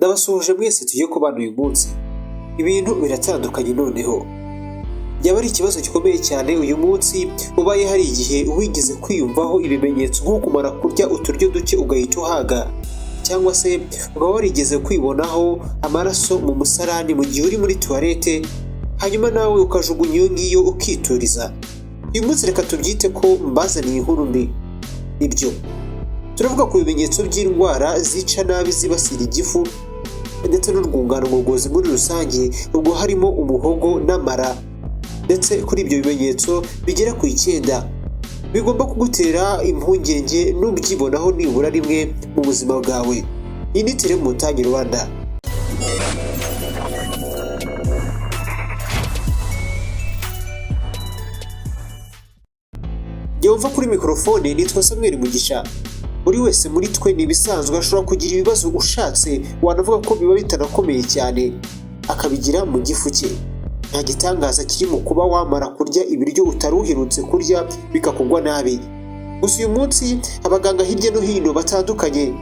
Ndabasuhuje mwese tugiye kubana uyu munsi. Ibintu biratandukanye noneho. Byaba ari ikibazo gikomeye cyane uyu munsi ubaye hari igihe wigeze kwiyumvaho ibimenyetso nko kumara kurya uturyo duke ugahita uhaga, cyangwa se ukaba warigeze kwibonaho amaraso mu musarani mu gihe uri muri tuwarete, hanyuma nawe ukajugunya iyo ngiyo ukituriza. Uyu munsi reka tubyite ko mbazaniye inkuru mbi. Nibyo, turavuga ku bimenyetso by'indwara zica nabi zibasira igifu ndetse n'urwungano ngogozi muri rusange, ubwo harimo umuhogo n'amara. Ndetse kuri ibyo bimenyetso bigera ku 9 bigomba kugutera impungenge n'ubyibonaho nibura rimwe mu buzima bwawe. Iyi ni Tele Mutanyi Rwanda. Jya wumva kuri mikorofone nitwa Samuel Mugisha. Buri wese muri twe ni ibisanzwe ashobora kugira ibibazo ushatse wanavuga ko biba bitanakomeye cyane, akabigira mu gifu cye. Nta gitangaza kiri mu kuba wamara kurya ibiryo utari uherutse kurya bikakugwa nabi. Gusa uyu munsi abaganga hirya no hino batandukanye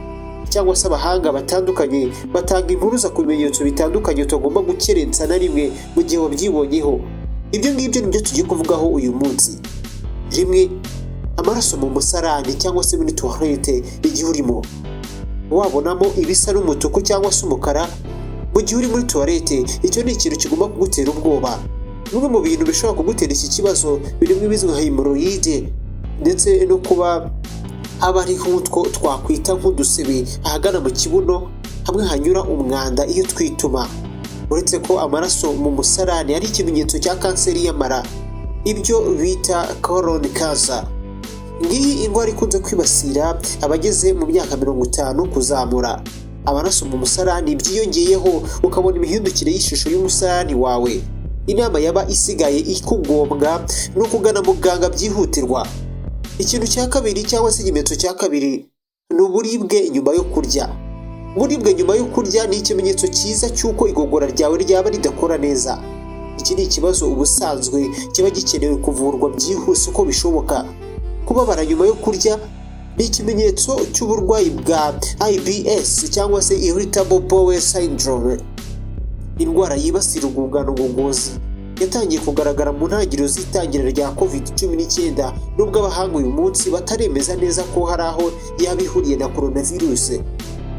cyangwa se abahanga batandukanye batanga impuruza ku bimenyetso bitandukanye utagomba gukerensa na rimwe mu gihe wabyibonyeho. Ibyo ngibyo nibyo tugiye kuvugaho uyu munsi. Rimwe, amaraso mu musarani cyangwa se muri tuwarete igihe urimo. Wabonamo ibisa n'umutuku cyangwa se umukara mu gihe uri muri tuwarete, icyo ni ikintu kigomba kugutera ubwoba. Bimwe mu bintu bishobora kugutera iki kibazo birimo ibizwi nka hemoroyide ndetse no kuba haba ari nk'utwo twakwita nk'udusebe ahagana mu kibuno hamwe hanyura umwanda iyo twituma. Uretse ko amaraso mu musarani ari ikimenyetso cya kanseri y'amara, ibyo bita colon cancer. Ngiyi indwara ikunze kwibasira abageze mu myaka 50 kuzamura. Amaraso mu musarani byiyongeyeho ukabona imihindukire y'ishusho y'umusarani wawe. Inama yaba isigaye ikugombwa ni ukugana muganga byihutirwa. Ikintu cya kabiri cyangwa se ikimenyetso cya kabiri ni uburibwe nyuma yo kurya. Uburibwe nyuma yo kurya ni ikimenyetso cyiza cy'uko igogora ryawe ryaba ridakora neza. Iki ni ikibazo ubusanzwe kiba gikenewe kuvurwa byihuse uko bishoboka. Kubabara nyuma yo kurya ni ikimenyetso cy'uburwayi bwa IBS cyangwa se Irritable Bowel Syndrome, indwara yibasira urwungano ngogozi yatangiye kugaragara mu ntangiriro z'itangira rya COVID-19, nubwo abahanga uyu munsi bataremeza neza ko hari aho yaba ihuriye na coronavirus.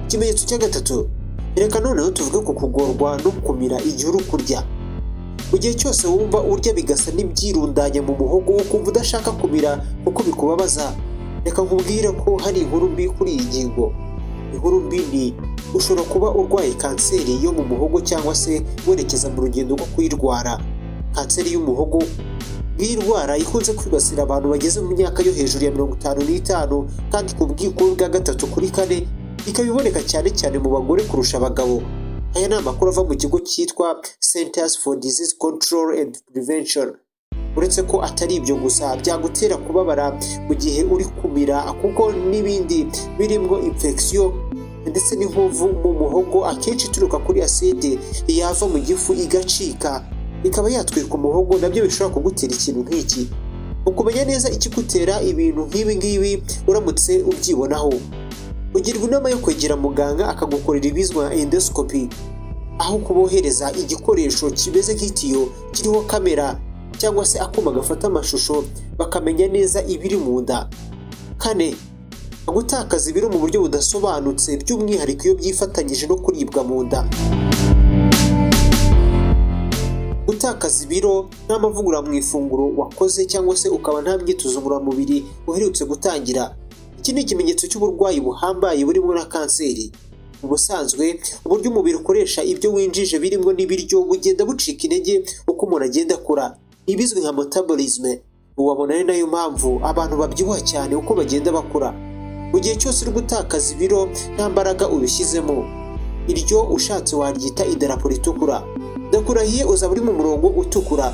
Ikimenyetso cya gatatu, reka noneho tuvuge ku kugorwa no kumira igihe uri kurya. Mu gihe cyose wumva urya bigasa n'ibyirundanya mu muhogo ukumva udashaka kumira kuko bikubabaza, reka nkubwire ko hari inkuru mbi kuri iyi ngingo. Inkuru mbi ni ushobora kuba urwaye kanseri yo mu muhogo cyangwa se werekeza mu rugendo rwo kuyirwara. Kanseri y'umuhogo ngiyi ndwara ikunze kwibasira abantu bageze mu myaka yo hejuru ya 55, kandi ku bwikube bwa 3 kuri 4 ikaba iboneka cyane cyane mu bagore kurusha abagabo. Aya ni amakuru ava mu kigo cyitwa Centers for Disease Control and Prevention. Uretse ko atari ibyo gusa byagutera kubabara mu gihe uri kumira, kuko n'ibindi birimo infection ndetse n'inkovu mu muhogo akenshi ituruka kuri acide yava mu gifu igacika ikaba yatwika umuhogo, nabyo bishobora kugutera ikintu nk'iki. Ukumenya neza ikigutera ibintu nk'ibi ngibi uramutse ubyibonaho, ugirwa inama yo kwegera muganga akagukorera ibizwi nka endoscopy, aho kubohereza igikoresho kimeze nk'itiyo kiriho kamera cyangwa se akuma gafata amashusho bakamenya neza ibiri mu nda. 4, gutakaza ibiro mu buryo budasobanutse by'umwihariko iyo byifatanyije no kuribwa mu nda. Gutakaza ibiro nta mavugurura mu ifunguro wakoze cyangwa se ukaba nta myitozo ngororamubiri uherutse gutangira, iki ni ikimenyetso cy'uburwayi buhambaye burimo na kanseri. Ubusanzwe uburyo umubiri ukoresha ibyo winjije birimo n'ibiryo bugenda bucika intege uko umuntu agenda akura, ibizwi nka metabolism. Wabona ari nayo mpamvu abantu babyibuha cyane uko bagenda bakura. Mu gihe cyose uri gutakaza ibiro nta mbaraga ubishyizemo, iryo ushatse waryita idarapo ritukura. Ndakurahiye uzaba uri mu murongo utukura.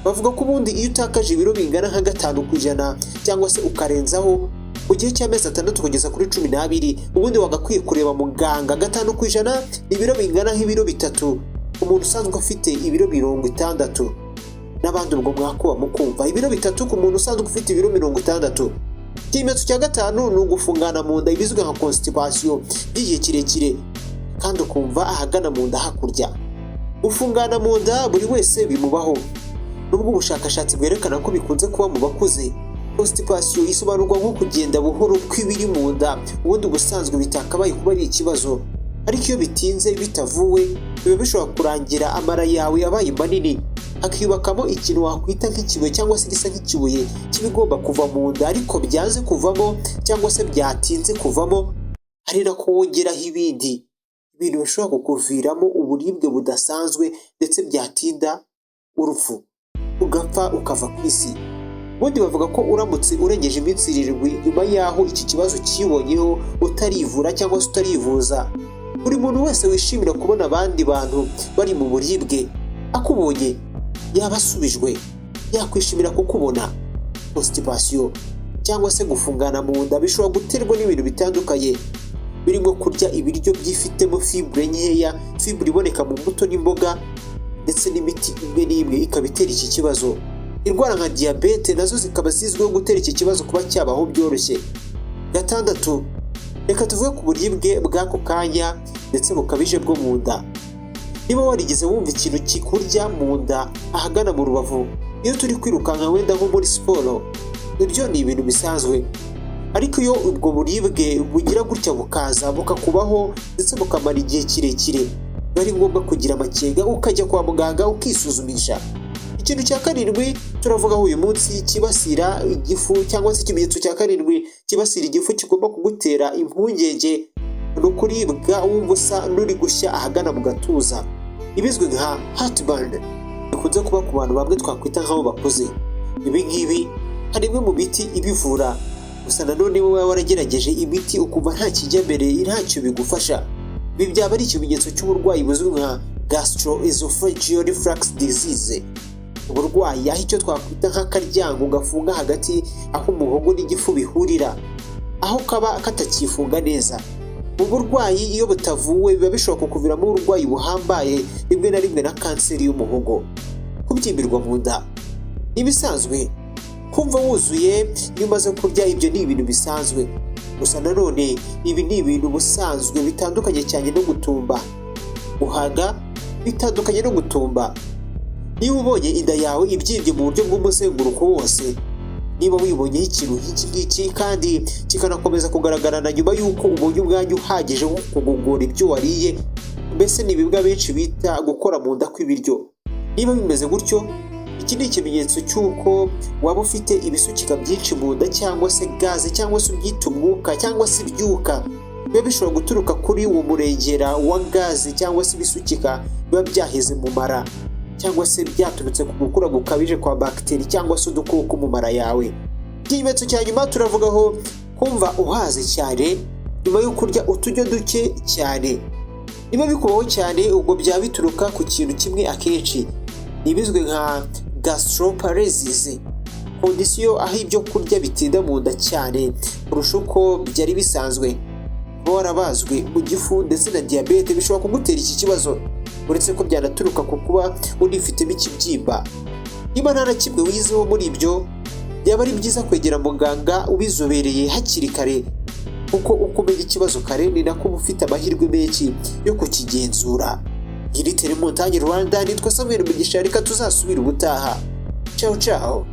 Bavuga ko ubundi iyo utakaje ibiro bingana nka 5% cyangwa se ukarenzaho mu gihe cy'amezi 6 kugeza kuri 12, ubundi wagakwiye kureba muganga. 5% ni ibiro bingana nk'ibiro 3 umuntu usanzwe afite ibiro 60. N'abandi ubwo mwakuba mukumva ibiro 3 ku muntu usanzwe ufite ibiro 60. Ikimenyetso cya 5 ni ugufungana mu nda ibizwi nka constipation by'igihe kirekire. Kandi ukumva ahagana mu nda hakurya. Gufungana mu nda buri wese bimubaho, nubwo ubushakashatsi bwerekana ko bikunze kuba mu bakuze. Constipation isobanurwa nko kugenda buhoro kw'ibiri mu nda. Ubundi ubusanzwe bitakabaye kuba ari ikibazo, ariko iyo bitinze bitavuwe, biba bishobora kurangira amara yawe abaye manini, hakiyubakamo ikintu wakwita nk'ikibuye cyangwa se gisa nk'ikibuye kibigomba kuva mu nda, ariko byanze kuvamo cyangwa se byatinze kuvamo, ari nako wongeraho ibindi bintu bishobora kukuviramo uburibwe budasanzwe, ndetse byatinda urupfu, ugapfa ukava ku isi. Ubundi bavuga ko uramutse urengeje iminsi 7 nyuma y'aho iki kibazo kibonyeho utarivura cyangwa se utarivuza, buri muntu wese wishimira kubona abandi bantu bari mu buribwe akubonye yaba asubijwe, yakwishimira kukubona. Constipation cyangwa se gufungana mu nda bishobora guterwa n'ibintu bitandukanye, birimo kurya ibiryo byifitemo fibre nkeya, fibre iboneka mu mbuto n'imboga, ndetse n'imiti imwe n'imwe ikaba itera iki kibazo. Indwara nka diyabete nazo zikaba zizwiho gutera iki kibazo kuba cyabaho byoroshye. Gatandatu, reka tuvuge ku buribwe bw'ako kanya ndetse bukabije bwo mu nda. Niba warigeze wumva ikintu kikurya mu nda ahagana mu rubavu iyo turi kwirukanka, wenda nko muri siporo, ibyo ni ibintu bisanzwe. Ariko iyo ubwo buribwe bugira gutya bukaza bukakubaho ndetse bukamara igihe kirekire, biba ari ngombwa kugira amakenga ukajya kwa muganga ukisuzumisha. Ikintu cya karindwi turavugaho uyu munsi kibasira igifu, cyangwa se ikimenyetso cya karindwi kibasira igifu kigomba kugutera impungenge, ni ukuribwa wumva usa n'uri gushya ahagana mu gatuza, ibizwi nka heartburn, bikunze kuba ku bantu bamwe twakwita nk'abo bakuze. Ibi ngibi hari imwe mu miti ibivura. Gusa nanone niba waba waragerageje imiti ukumva nta kijya mbere, ntacyo bigufasha, ibi byaba ari ikimenyetso cy'uburwayi buzwi nka gastroesophageal reflux disease, uburwayi aho icyo twakwita nk'akaryango gafunga hagati aho umuhogo n'igifu bihurira, aho kaba katakifunga neza. Uburwayi iyo butavuwe biba bishobora kukuviramo uburwayi buhambaye, rimwe na rimwe na kanseri y'umuhogo. Kubyimbirwa mu nda ni ibisanzwe. Kumva wuzuye iyo umaze kurya, ibyo ni ibintu bisanzwe. Gusa nanone ibi ni ibintu ubusanzwe bitandukanye cyane no gutumba. Guhaga bitandukanye no gutumba. Niba ubonye inda yawe ibyimbye mu buryo bw'umuzenguruko wose, niba wibonyeho ikintu nk'iki ngiki kandi kikanakomeza kugaragarana nyuma y'uko ubonye umwanya uhagije wo kugogora ibyo wariye, mbese ni ibibwa benshi bita gukora mu nda kw'ibiryo, niba bimeze gutyo, iki ni ikimenyetso cy'uko waba ufite ibisukika byinshi mu nda, cyangwa se gaze, cyangwa se ubyita umwuka, cyangwa se ibyuka biba bishobora guturuka kuri uwo murengera wa gaze cyangwa se ibisukika biba byaheze mu mara, cyangwa se byaturutse ku gukura gukabije kwa bagiteri cyangwa se udukoko mu mara yawe. Ikimenyetso cya nyuma turavugaho kumva uhaze cyane nyuma yo kurya uturyo duke cyane. Niba bikubaho cyane, ubwo byaba bituruka ku kintu kimwe akenshi, ni ibizwi nka gastroparesis, condition aho ibyo kurya bitinda mu nda cyane kurusha uko byari bisanzwe. Kuba warabazwe mu gifu ndetse na diyabete bishobora kugutera iki kibazo, uretse ko byanaturuka ku kuba unifitemo ikibyimba. Niba nta na kimwe wizeho muri ibyo, byaba ari byiza kwegera muganga ubizobereye hakiri kare, kuko uko umenya ikibazo kare ni nako uba ufite amahirwe menshi yo kukigenzura. Iri Telemontagne Rwanda, nitwa Samuel Mugisha. Reka tuzasubire ubutaha. Ciao ciao.